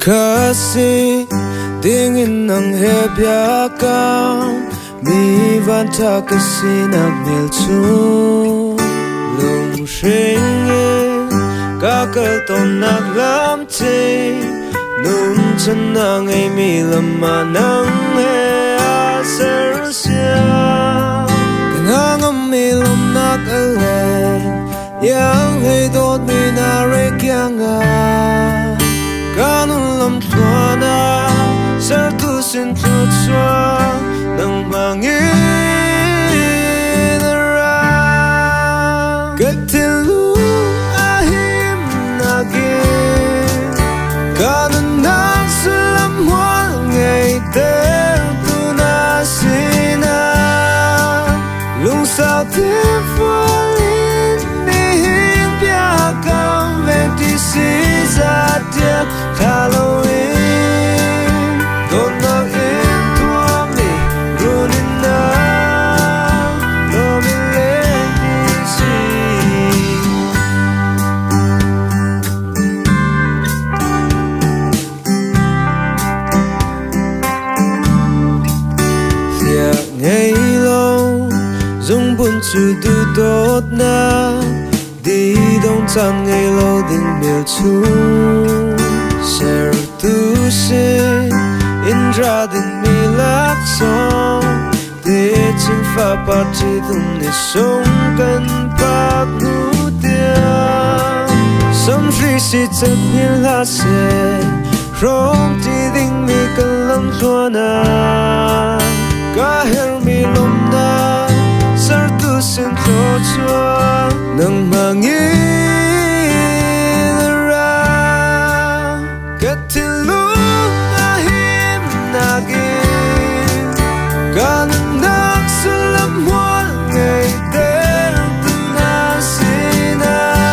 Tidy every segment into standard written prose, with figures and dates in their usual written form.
Kasi dingin nang he biakam mi van tha ka sinak hmelchun lunghring in ka kal tawnnak lam te nun chan na ngeimi lam ah nang he aa sersiam. Ka ngangam mi lawmhnak a leng iang hei dawtmi na re kiang ah ka nun lam tluan ah sertu sin thluachuah nangmah ngin a ra. Ka thinlung a himnak in ka nunnak sullam hmual ngeiter tu na sinah lungsau tefual in nihin biakam venti si zatiak thla loin dawtnak in tuahmi runin na lawm in leng ti si. Hliah ngei lo zungbun cu duhdawtnak di dong caan ngei lo ding hmelchun sertu sin in ra dingmi laksawng techin fapa ṭhitum ni sung kan phak hnu tiang samhri si cat hngilh hlah seh hrawm ti dingmi kan lam thluan ah ka herhmi lawmhnak sertu sin thluachuah nangmah ngin a ra. Ka thinlung a himnak in ka nunnak sullam hmual ngeiter tu na sinah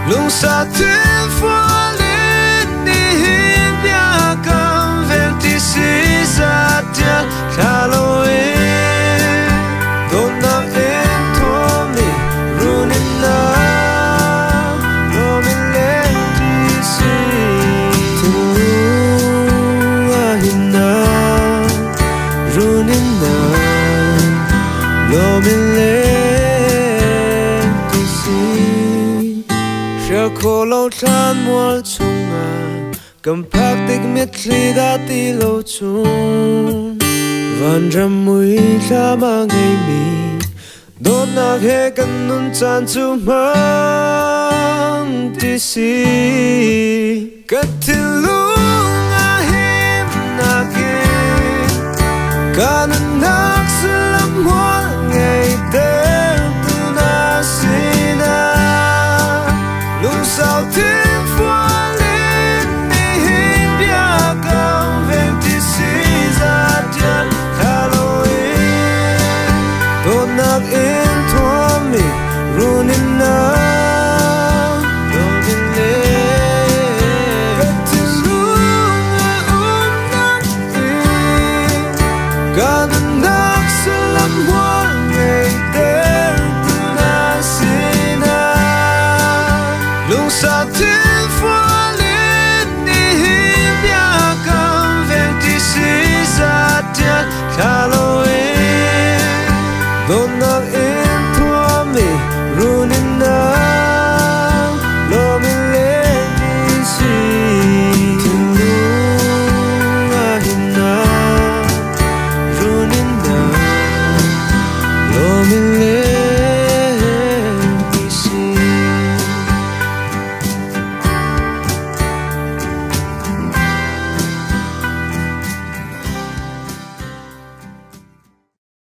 lungsa thilfual in nihin biakam velti si zatial thla loin dawtnak in thuammi runin na lawm in leng ti si. Thinlung a himnak runin na lawm in leng ti si. Hrial khawh lo thlanmual chungah kan phak tik mitthli dah ti lo cun vanram mui thlam a ngeimi dawtnak he kan nun caan cu hmang ti si. Ka thinlung a himnak in ka nunnak sullam hmual ngeiter tu na sinah lungsau thilfual in nihin biakam veng ti si zatial thla loin dawtnak in thuammi runin na lawm in le ka thinlung a umnak in ka nunnak sullam hmual ngeiter tu na sinah lungsa thilfual in nihin biakam veng ti si zatial thla loin dawtnak.